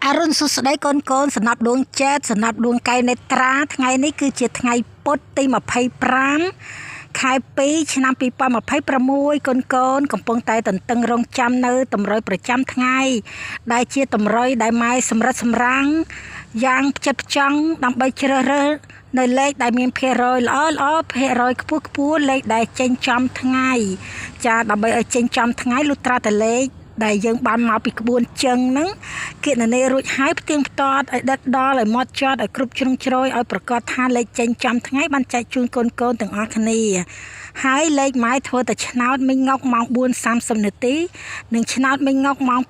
អរុណសួស្តីកូនកូនសំណាប់ដួងចិត្តសំណាប់ដួងកែវនេត្រាថ្ងៃនេះគឺជាថ្ងៃពុធទី25ខែ2ឆ្នាំ2026កូនកូនកំពុងតែទន្ទឹងរង់ចាំនៅតម្រុយប្រចាំថ្ងៃដែលជាតម្រុយដែលម៉ែសម្រិតសម្រាំងយ៉ាងផ្ចិតផ្ចង់ដើម្បីជ្រើសរើសនៅលេខដែលមានភាគរយល្អល្អភាគរយខ្ពស់ខ្ពស់លេខដែលចេញចំថ្ងៃចាដើម្បីឲ្យចេញចំថ្ងៃលុះត្រាតែលេខដែលយើងបានមកពីក្បួនជឹងហ្នឹងគណនារួចហើយផ្ទៀងផ្ទាត់ឲ្យដិតដល់ឲ្យម៉ត់ចត់ឲ្យគ្រប់ជ្រុងជ្រោយឲ្យប្រកាសថាលេខចេញចំថ្ងៃបានចែកជូនកូនកូនទាំងអស់គ្នាហើយលេខម៉ែធ្វើតែឆ្នោតមីងងុកម៉ោង4:30នាទីនិងឆ្នោតមីងងុកម៉ោង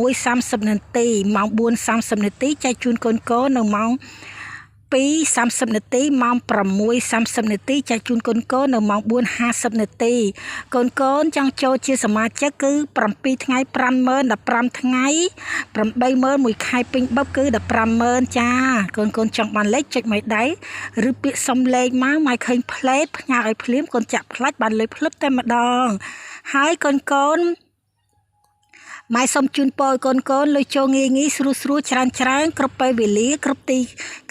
6:30នាទីម៉ោង4:30នាទីចែកជូនកូនកូននៅម៉ោង2:30នាទីម៉ោង6:30នាទីចែកជូនកូនកូននៅម៉ោង4:50នាទីកូនកូនចង់ចូលជាសមាជិកគឺ7ថ្ងៃ50000 15ថ្ងៃ80000មួយខែពេញបឹបគឺ150,000ចាកូនកូនចង់បានលេខចុចមួយដៃឬពាក្យសុំលេខមកមកឃើញផ្លេតផ្ញើឲ្យភ្លាមកូនចាក់ផ្លាច់បានលុយភ្លឹបតែម្ដងហើយកូនកូនម៉ែសូមជូនពរឲ្យកូនកូនលុយចូលងាយងាយស្រួលស្រួលច្រើនច្រើនគ្រប់ពេលវេលាគ្រប់ទី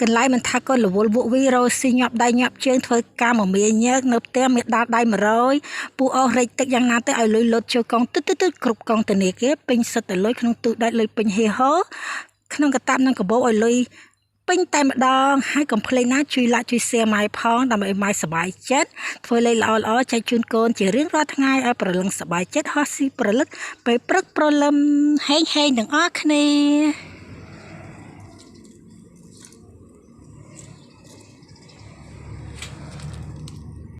កន្លែងមិនថាកូនរវល់វក់វីរស់ស៊ីញាប់ដៃញាប់ជើងធ្វើការមមាញឹកនៅផ្ទះមានដាល់ដៃ100ពូអស់រែកទឹកយ៉ាងណាទៅឲ្យលុយលុតចូលកងទឹកទឹកទឹកគ្រប់កងធនាគារពេញសិតតែលុយក្នុងទូដែកលុយពេញហេហោក្នុងកតាបនិងកាបូបឲ្យលុយពេញតែម្ដងហើយកុំភ្លេចណាជួយ like ជួយ share ម៉ែផងដើម្បីឲ្យម៉ែសប្បាយចិត្តធ្វើលេខល្អល្អចែកជូនកូនជារៀងរាល់ថ្ងៃឲ្យប្រលឹងសប្បាយចិត្តហោះស៊ីប្រលឹកពេលព្រឹកព្រលឹមហេងហេងទាំងអស់គ្នា។